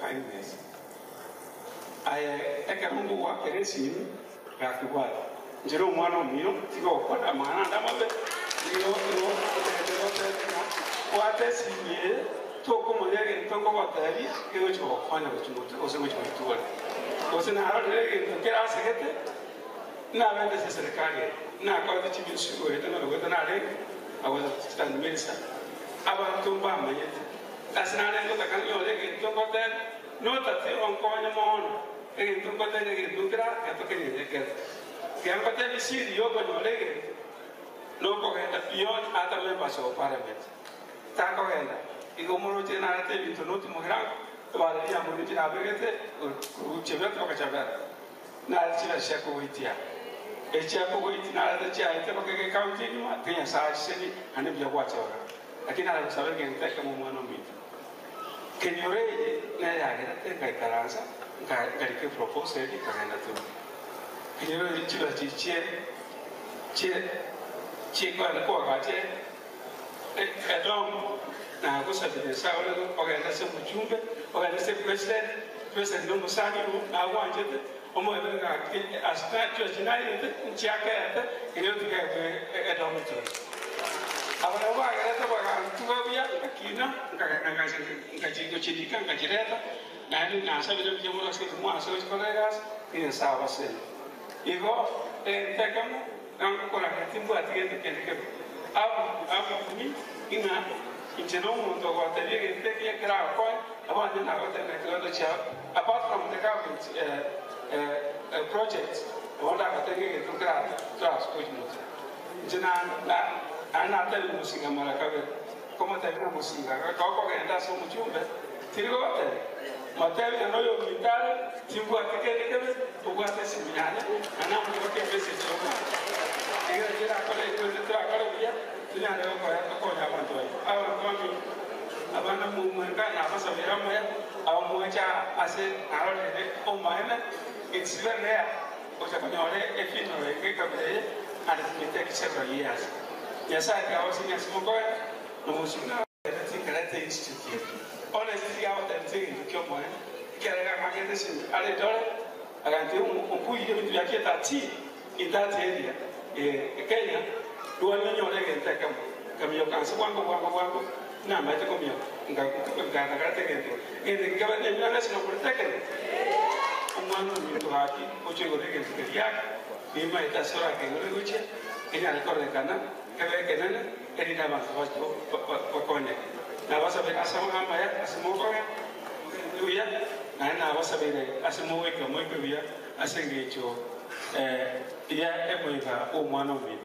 kindness. Aye ekero ngogoakera esimi, gaki bwata, inche nomwana omino, tiga gokora amang'ana ande amabe, nigo igo otagete gotebia ng'a bwata esimi eye, tokomanya egento ngogotebia kegochi gogokonya gochia motwe gose gochia goitwora. Gose narorire egento kere asegete, nabete ase eserekari eye, nakorete chiministry goeta na goeta narenge I was assistant minister, abanto mbamanyete. Ase narenge gotaka nyore egento ngoteba, notate onkonye mono, egento ngoteba egento nkera getokenyene ekero. Kiga ngoteba esiri yokonyora egento nokogenda beyond other members of parliament. Takogenda igo moroche narete ebinto notimogera ebara eria moroche nabegete korwa Chebet mpaka Chabera. Nare chibesa chia kogoitia, echia kogoitia narete chiaete mpaka egecounty engima, tiga Nyasae achisenie naende mbuya gwachora. Lakini nare gosaba egento ekemo omwana ominto, kenyoro eye neyagerete ngaikaransa nkarika eproposal eria nkagenda through. Kenyoro eye chibesa chiria chie chie chikoenda koagacha Edomu, nagosabire Nyasae ore ogende ase omochumbe, ogende ase president, president nomosani oo nagwanchete, omoebere gaki ase chiosi nairete nchiakerete erio tigaetwe Edomu chionsi. Aba nabwo bagerete bagantuga buya, ngakina, ngachigochirika nkachireta, naende nasabire mbuya mono ase ekeng'wanso gochikora egasi, ng'a Nyasae abasenie. Igo egento ekemo Nangokora timbwati gento kende kebe. Abwo ng'a inche nomonto ogotebia egento ekiya keragokoe, nabo onye nagotebia ekeroto chiao, apart from the government project, nabo ndagotebie egento kerasuke motwe. Inche naende natebia omosinga mara kabere, nkomotebia ng'a mosinga goika okogenda ase omochumbe, tiri gogotebia, motebie ng'a noyominto are, Timbwati kende kebe, obwate esimi yane, na namoboke emessage y'omwana. Ekero kerakore ekio torakore buya, tonyare gokora tokonye abanto baito. Abanto baminto, abana mwenka nabasabere amaya, aba mwancha ase narorire omoene, it's very rare gocha konyora efuneral eke ekabira eye and it may take several years. Nyasaye tiga abasenie ase mokore, na omosunga. Ere tinkareta institute eye. Honestly tiga goteba inche egento kia omonene ekiagera ng'akete esimi are Eldoret agantebia ombuire ebinto biachiete achieve in that area eh Kenya rwani onyore egento ekemo nkaminyoka nse bwango bwango bwango namaete kominyoka nkakareta egento egento eke kebe Nyamira National Polytechnic omwana ominto gaki oche oigore egento keria ake nimaete ase orakeng'ore gochia kenyare kororekana kebe ekenene. Erinde abanto bakonyeke. Nabasabeire ase amaya ase mokoge buya, naende nabasabeire ase mogoika moike buya ase engencho ya emoika bw'Omwana ominto.